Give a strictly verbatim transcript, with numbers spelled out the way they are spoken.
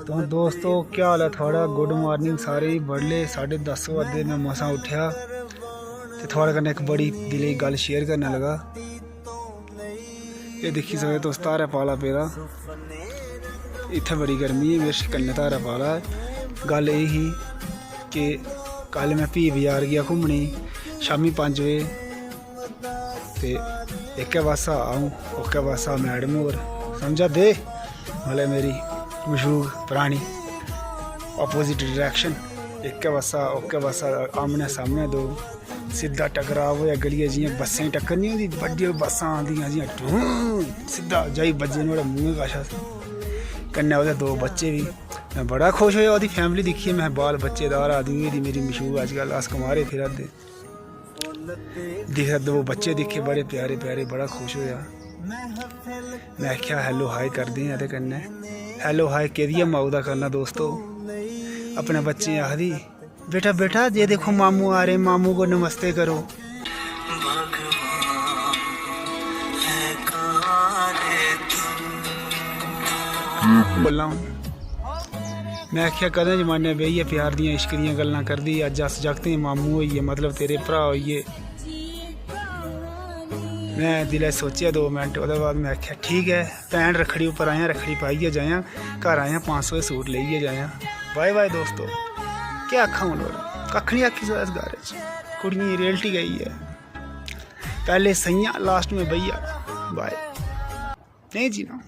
तो दोस्तो, क्या हाल ऐ थुआढ़ा? गुड मॉर्निंग सारें गी। बडलै साढ़े दस होआ दे, में मसां उट्ठेआ ते थुआढ़े कन्नै इक बड़ी दिलै दी गल्ल शेयर करन लगा। एह् दिक्खी सकदे तुस, धारै पाला पेदा। इत्थै बड़ी गर्मी ऐ, मेरे कन्नै धारै पाला ऐ। गल्ल एह् ही कि कल में फ्ही बजार गेआ घूमने गी, शामीं पंज बजे। ते इक्कै पास्सा अ'ऊं, ओक्कै पास्सा मैडम होर, समझा दे? मतलब मेरी मशूक परानी, अपोजिट डायरैक्शन, इक्कै पास्सा ओक्कै पास्सा, आमनै सामनै दो। सिद्धा टकराव होएआ गलियै, जि'यां बस्सें दी टक्कर निं होंदी, बड्डियां बस्सां आंदियां जि'यां, टूं, सिद्धा जाई बज्जे नुहाड़े मुंहै कश। कन्नै ओह्दे दो बच्चे बी। में बड़ा खुश होएआ ओह्दी फैमिली दिक्खियै। में बाल बच्चेदार आदमी होई दी मेरी मशूक अजकल, अस कमारे फिरा दे। दिखदा, दो बच्चे दिक्खे बड़े प्यारे प्यारे, बड़ा खुश होएआ। में आखेआ, "हैलो हाय करदे आं एह्दे कन्नै।" हैलो हाय केह्दी ऐ माऊ दा करना दोस्तो? अपने बच्चें गी आखदी, "बेटा, बेटा, ये देखो मामू आ रहे, मामू को नमस्ते करो।" बोल्ला हूँ। में आखेआ, "कदें जमानै बेहियै प्यार दियां इश्क दियां गल्लां करदी, अज्ज अस जागतें दे मामू होई गे, मतलब तेरे भ्राऽ होई गे।" में दिलै च सोचेआ दो मिंट, ओह्दे बाद में आखेआ, "ठीक ऐ भैन, रक्खड़ी उप्पर आयां, रक्खड़ी पाइयै जायां, घर आयां पंज सौ दे सूट लेइयै जायां।" बाय बाय दोस्तो, केह् आक्खां हून होर? कक्ख निं आक्खी सकदा इस बारे च। कुड़ियें दी रियल्टी गै इ'यै ऐ, पैह्ले सइयां, लास्ट में भैया। बाय। नेईं जीना।